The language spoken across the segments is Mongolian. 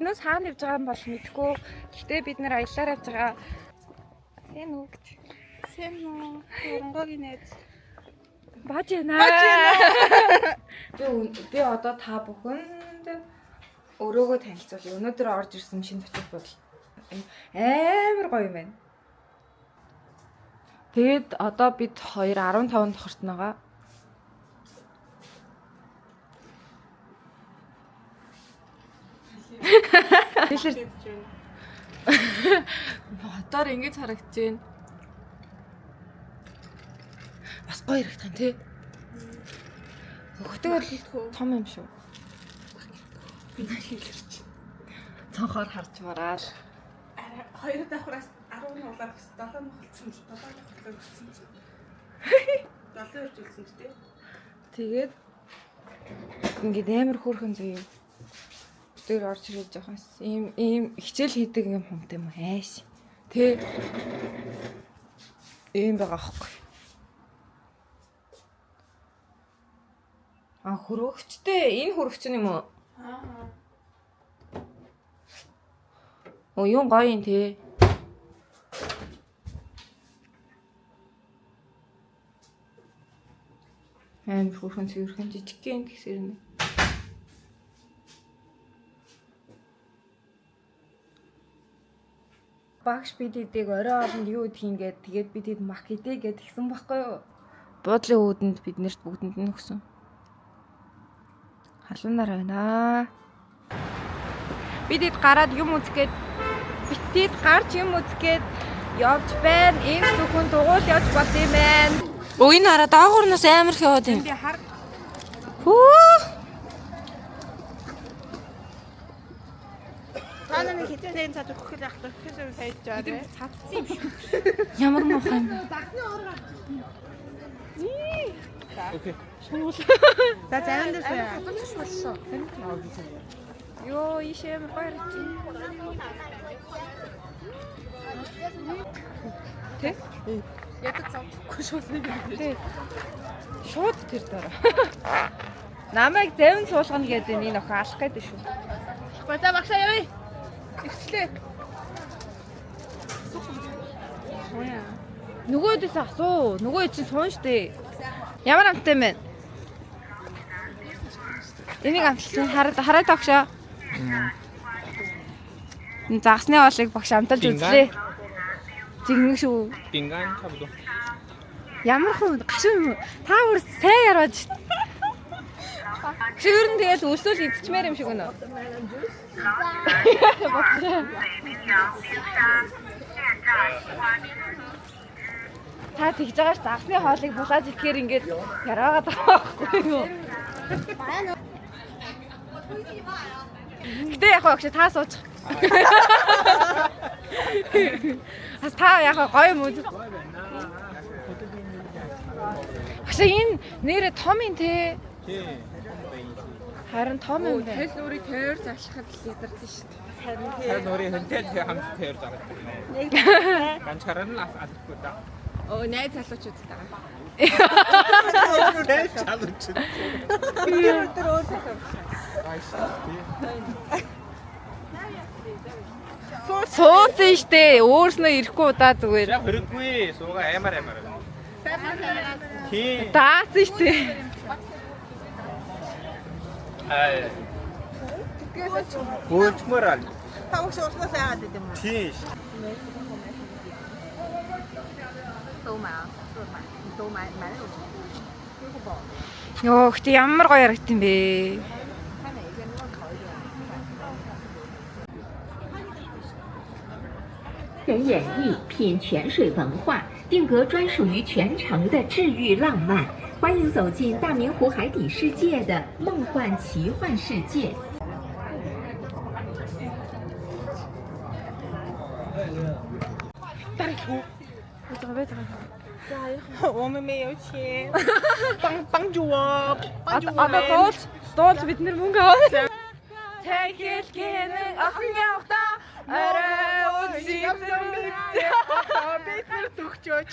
Эрдэнэс хаана явж байгаа юм бол мэдэхгүй. Гэхдээ бид нэр аяллаар явж байгаа. Сайн уу гэж. Сайн уу? Оронгогийн найз. Баж яана. Би одоо та бүхэнд өрөөгөө танилцуулъя. Өнөөдөр орж ирсэн шинэ зочид буудал. Амар гоё юм байна. Тэгээд одоо бид 2 15 тохиртноогоо. Тэгэхээр хотоор ингэж харагдаж байна. Бас гоё харагдах юм тий. Өгдөг бол том юм шүү. Цонхоор харж мараал. Хоёр давхраас 10 нуглаар 7 нухалцсан ч 7 нухалцсан гэсэн чи. 7 өрж үлсэн ч тий. Тэгээд ингээд амар хөөрхөн зүй юм. Тэр орж ирээд жоохон ийм ийм хичээл хийдэг юм хүмтэй юм айш. Тэ. Ийм байгаа аахгүй. А хөрөгчтэй энэ хөрөгч нь юм уу? Аа. Оо юм гоё юм те. Амар хөөрхөн цэвэрхэн жижигхэн тэгсэр нэ. Багш бид эдийг орой хоолнд юу идэх юм гээд тэгээд бид эд мак идэ гэд тэгсэн байхгүй юу? Буудлын үүдэнд бид нэрт бүгдэнд нь өгсөн. Халуунаар байна. Бид эд гараад юм үзэх гээд битээд гарч юм үзэх гээд явж байна. Энэ зөвхөн дугуул явж болд юм байна. Өө энэ хараа доогуурнаас амар их яваад юм. Би хар Хүү. та нарыг хизээ нэгэн цаад өгөх л ахлах гэхээс юм сайж байгаа тий. Цадцсан юм шүү. Ямар муухай юм бэ? За зарим дээр сая. Йоо, ийш амар гоё харагдчих. Тэ? Ядаж зовхгүй шүү. Тэ. Шууд тэр доор. Намайг завин суулгана гэдэг энэ охин алах гэдэг шүү. За багшаа явъя. Игчлээ. Нөгөөдөөс асуу. Нөгөө чинь суун штэ. Ямар амттай юм бэ? Энийг амтлсан хараад хараад багшаа. Энэ загасны хоолыг багш амталж үзлээ. Жигнэг шүү. 饼干差不多。 Ямар хүн гашуун юм уу? Та бүр сайн яраад шít. Чи ер нь тэгэл өсөөл идчихмээр юм шиг өнөө. Та тэгж байгаа ш загасны хоолыг булааж идэхээр ингээд яраагаад байгаа байхгүй юу? Гэтэ яг багш та сууч. Бас та яг гоё юм уу? Багш энэ нэрэ том юм те. Харин том юм байна. Тэл нүрийг тойр залхахад л ядардаг шүү дээ. 잘 놀이 현태 함수 태열 잘했다. 난 잘하는 아직보다. Өө найз залуучуудтай. 잘 놀지. Сууцсан штэ. Өөрснөө ирэхгүй удаа зүгээр. Яг хөрөггүй сууга аймар аймар. Тий. Даацсан штэ. Аа. Гүйлчмөр ал. Та багш урснаас яагаад гэдэм юм? Тий. Йоо, гэтэ ямар гоё ярагт юм бэ? 人演绎，品泉水文化，定格专属于全城的治愈浪漫。欢迎走进大明湖海底世界的梦幻奇幻世界。我们没有钱。帮帮助我，帮助我 Одоо 们。 дуулж дуулж бид нэр мөнгө авах. Тэгэлгэнэн охин явахдаа орой үзсэн Бид нар төгчөөч.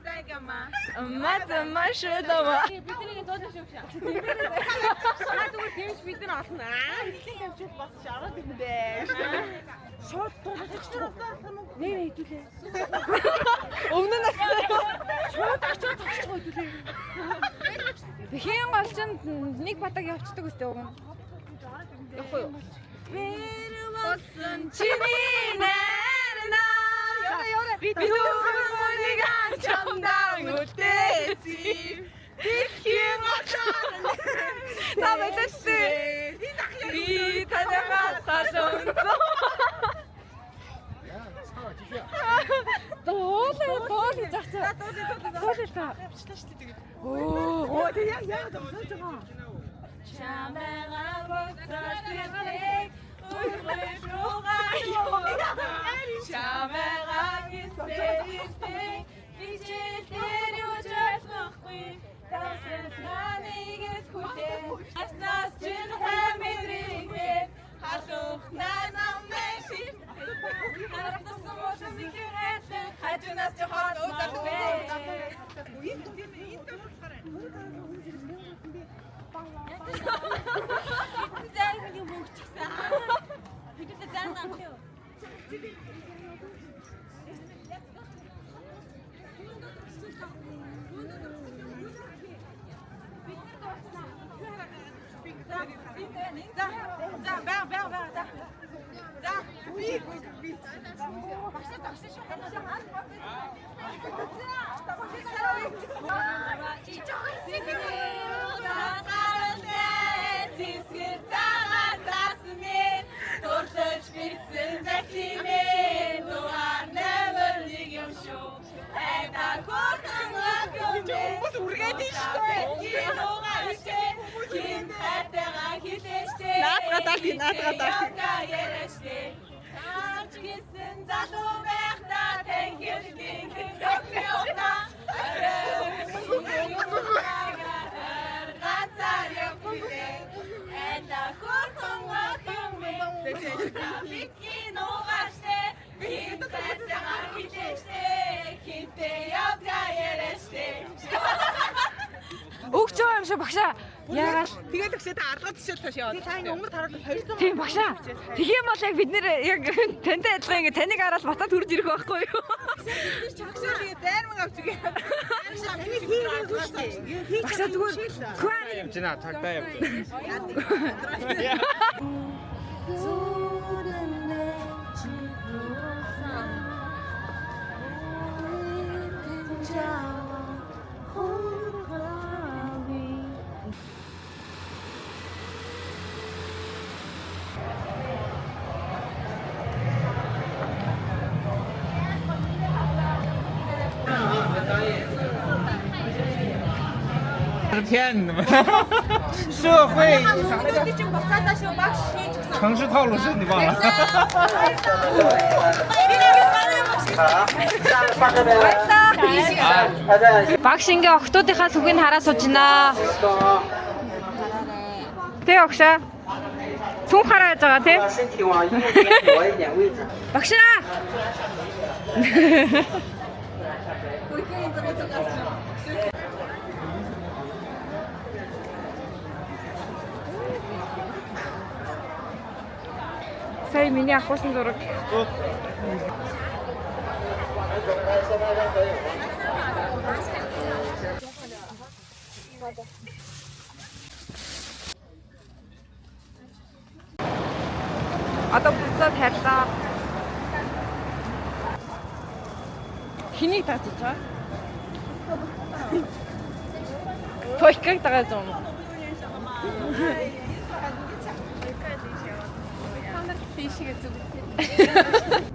在干嘛？ 엄마 怎么说的吗？ Бидний дуулах шүү шээ. Та зүгээр дэмж бид нар олно. Аа, нэлийн тавьчих бас шараад ирэндээ. Шууд дуулах шүү. Нэр хэдүүлээ. Өмнө нь шууд очоод тогтчих хэдүүлээ. Тэхийн гол чинь нэг батаг явцдаг үстэй уг нь. Явах уу? Болсон чиний найрнаар яваа яваа би дөрвөнийг чамдаа үлдээсэн. Дэлхийн голоор та байлаа. Би танайгаа салонцоо. Дуулаа дуулах зах заа. Дуулаа та. Авчлаа шүү дээ. Оо. Оо, тэг яг яг зогсож байгаа. За, баа баа баа за. За, би би. Багш зогсон шүү. Хүмүүс үргээд нь шүү дээ. Наадгаа даа тий, наадгаа даа тий. Өгч байгаа юм шиг багшаа. Яагаад Тэгээд өгсөө та аргаа тишэл цааш яваад. Та ингээ өмнө тараад 200 тийм багшаа. Тэгэх юм бол яг бид нэр яг тантай адилхан ингээ таныг хараад буцаад хурж ирэх байхгүй юу? Чагшаа тэгээ зайрмаг авч үгүй. Багшаа зүгээр QR Явж байна, цагдаа явж байна. 是骗你的吗？社会啥来着？城市套路是你忘了？ Багш ингээ охтуудынхаа сүгийг хараа сууж байна. Тэ огшаа. Сүн хараа яаж байгаа тий? 把身体往右边挪一点位置。 Багшаа. Сая миний авахсан зураг. Одоо буцаад харьлаа. Хэнийг тааж байгаа? Пойкаг дагаад юм уу? Та нар тийшээ зүгтээ.